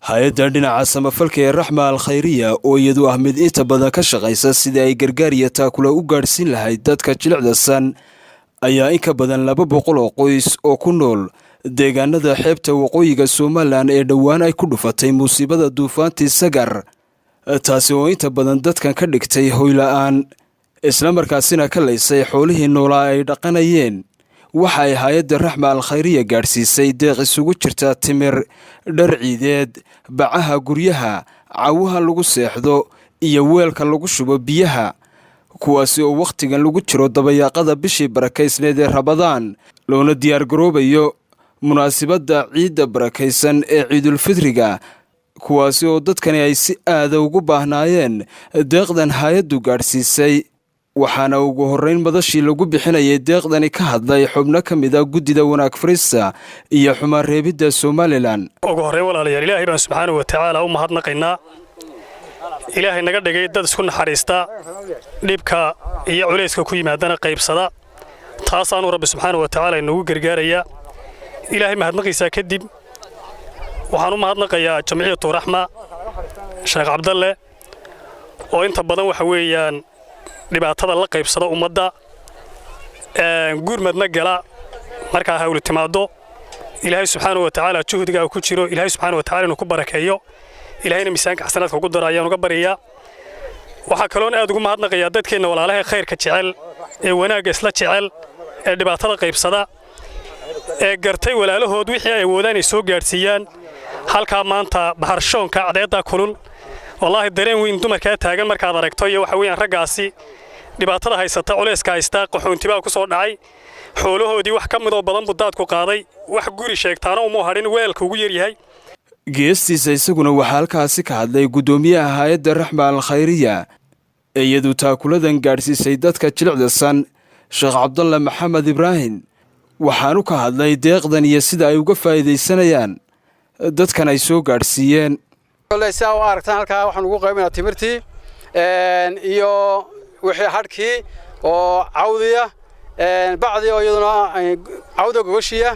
Hay-adda dhinaca samafalka ee Raxma Al Khayriya, oo iyadu ah mid inta badan ka shaqaysa sidii ay gargaar iyo taakula u gaadhsiin lahayd dadka jilicdasan, ayaa in ka badan 200 oo qoys oo ku nool deegaanada xeebta waqooyiga Somaliland ee dhowaan ay ku dhufatay musiibada duufaantii Sagar, taasi oo inta badan dadkan ka dhigtay hoyla-aan, islamarkaasina ka laysay xoolihii noolaa ay dhaqanayeen, waxa ay hay-adda Raxma Al Khayriya gaadhsiisay deeq isugu jirta timir, dhar ciideed, bacaha guryaha, cawaha lagu seexdo iyo weelka lagu shubo biyaha, kuwaasi oo wakhtigan lagu jiro dabayaaqada bishii barakaysneed ee Rabadaan, loona diyaargaroobayo munaasibadda ciidda barakaysan ee Ciidulfidriga, kuwaasi oo dadkani ay si aada ugu baahnaayeen deeqdan hay-addu gaadhsiisay. Waxaana ugu horreyn madashii lagu bixinayay deeqdani ka hadlay xubno ka mid a guddida wanaag farista iyo xumaan reebidda Somaliland. Ugu horreyn, walaalayaal, Ilaahay baan subxaanahu wa tacaala u mahadnaqaynaa, Ilaahay naga dhigay dad isku naxariista, dhibka iyo culayska ku yimaadana qaybsada. Taasaanuu Rabbi subxaanahu wa tacaala inoogu gargaarayaa. Ilaahay mahadnaqiisaa kadib, waxaan u mahadnaqayaa Jamciyatu Raxma, Sheekh Cabdalle, oo inta badan waxa weeyaan dhibaatada la qaybsada ummadda, gurmadna gala markaa hawli timaaddo. Ilaahay subxaanahu wa tacaala juhdigaa ku jiro, Ilaahay subxaanahu wa tacala inuu ku barakeeyo, Ilaahayna miisaanka xasanaadka ugu daro ayaan uga baryayaa. Waxaa kaloon aad ugu mahadnaqayaa dadkeenna walaalaha khayrka jecel ee wanaagga isla jecel ee dhibaatada qaybsada ee gartay walaalahood wixii ay awoodaan ay soo gaadhsiiyaan. Halkaa maanta baharshoonka cadceedda kulul, wallaahi dareen weyn dumarkaa taagan markaad aragto iyo waxa weeyaan raggaasi dhibaatada haysata, culayska haysta. Qaxoontibaa ku soo dhacay, xoolahoodii wax ka midoo badan buu daadku qaaday, wax guri sheegtaana umuu hadhin, weelka ugu yaryahay. Geestiisa isaguna waxaa halkaasi ka hadlay guddoomiyaha hay-adda Raxma Al Khayriya ee iyadu taakuladan gaadhsiisay dadka jilicdasan, Sheekh Cabdalle Maxamed Ibraahim. Waxaanu ka hadlay deeqdan iyo sida ay uga faa'iidaysanayaan dadkan ay soo gaadhsiiyeen. Siaa u aragtaan, halkaa waxaan ugu qaybinaa timirtii iyo wixii hadhkii oo cawdiya, bacdii oo iyaduna cawda gogoshiya,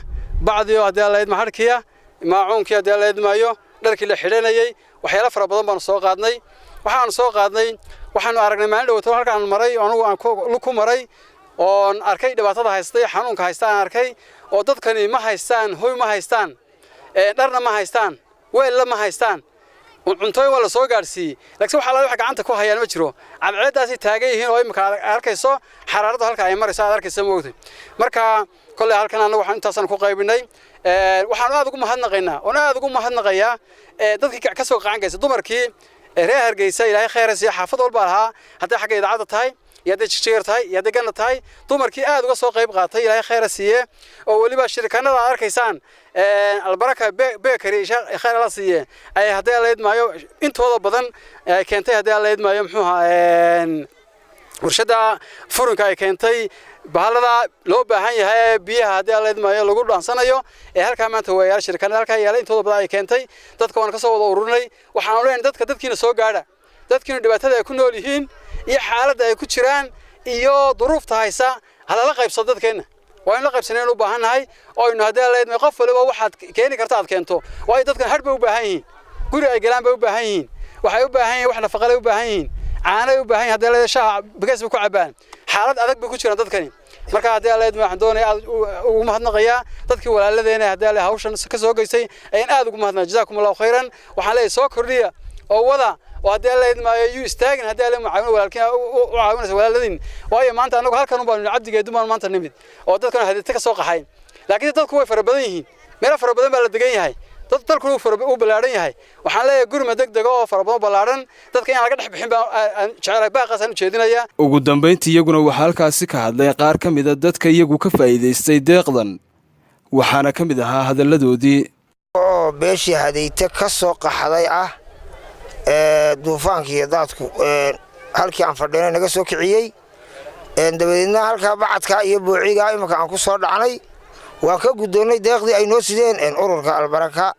bacdii oo haddii alla idma hadhkiya, maacuunkii haddii alla idmaayo, dharkii la xidhanayey. Waxyaalo fara badan baanu soo qaadnay. Waxaanu soo qaadnay, waxaanu aragnay maalin dhowto halkaan maray, anugu aan ku maray oon arkay dhibaatada haystay, xanuunka haysta aan arkay, oo dadkani ma haystaan hoy, ma haystaan dharna, ma haystaan weella, ma haystaan cuntooyin. Waa la soo gaadhsiiyey, laakiin waxa wax gacanta ku hayaan ma jiro. Cadceeddaasay taagan yihiin oo imika arkayso xaraaraddu halka ay marayso, aad arkayso, moogtay. Marka kolley halkan annagu waxaan intaasaan ku qaybinay. Waxaanu aad ugu mahadnaqaynaa oon aad ugu mahadnaqayaa dadkii ka soo qacan geysa, dumarkii reer Hargeysa. Ilaahay khayr siiya, xaafad walba lahaa, hadday xagga idaacadda tahay iyo hadday Jigjigar tahay iyo hadday Ganna tahay, dumarkii aad uga soo qayb qaatay, Ilaahay khayra siiye, oo weliba shirkanada aad arkaysaan, Albaraka Bakery, khayr ala siiye, ay haddii alla idmaayo intooda badan ay keentay, haddii alla idmaayo, muxuu ahaa, warshadda furinka ay keentay, bahalada loo baahan yahay ee biyaha haddii alla idmaayo lagu dhaansanayo ee halkaa maanta waayaal, shirkanada halkaa yaala intooda badan ay keentay. Dadka waan ka soo wada ururinay. Waxaanu leenahay dadka, dadkiina soo gaadha, dadkiina dhibaatada ay ku nool yihiin iyo xaaladda ay ku jiraan iyo duruufta haysa halala qaybsado. Dadkeenna waa in la qaybsanaynu u baahan nahay, oo aynu haddii alla idmaayo qof waliba waxaad keeni karta aad keento, waayo dadkan hadh bay u baahan yihiin, guri ay galaan bay u baahan yihiin, waxay u baahan yihiin wax nafaqalay u baahan yihiin, caanay u baahan yihiin, haddii alla shaaha bigays bay ku cabaan. Xaalad adag bay ku jiraan dadkani. Marka haddii alla idmo, waxaan doonaya aad ugu mahadnaqayaa dadkii walaaladeena haddii alla hawshan ka soo geystay ayaan aad ugu mahadnaqay. Jazaakum Allahu khayran. Waxaan leeyahay soo kordhiya oo wada, oo haddii alla idmaayo yuu istaagin, haddii alla mucaawino walaalkiin u caawinaysa walaaladin, waayo maanta annagu halkan un baanu cabdigeedu baan maanta nimid oo dadkan hadita ka soo qaxay, laakiin dadku way fara badan yihiin, meelo fara badan baa la degan yahay, dad dalkuna uu ballaaran yahay. Waxaan leeyahay gurma degdega oo fara badan ballaaran dadka inaan laga dhex bixin baan jecelahay, baaqaasaan ujeedinayaa. Ugu dambayntii iyaguna waxaa halkaasi ka hadlay qaar ka mida dadka iyagu ka faa'iidaystay deeqdan, waxaana ka mid ahaa hadalladoodii. Oo beeshii Hadayte ka soo qaxday ah ee duufaankii iyo daadku halkii aan fadhinay naga soo kiciyey, dabadeedna halkaa bacadkaa iyo boocigaa iminka aan ku soo dhacnay, waan ka guddoonnay deeqdii ay noo sideen ururka Albaraka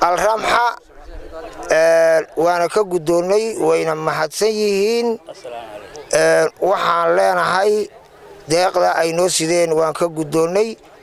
Alramxa. Waana ka guddoonnay, wayna mahadsan yihiin. Waxaan leenahay deeqda ay noo sideen waan ka guddoonnay.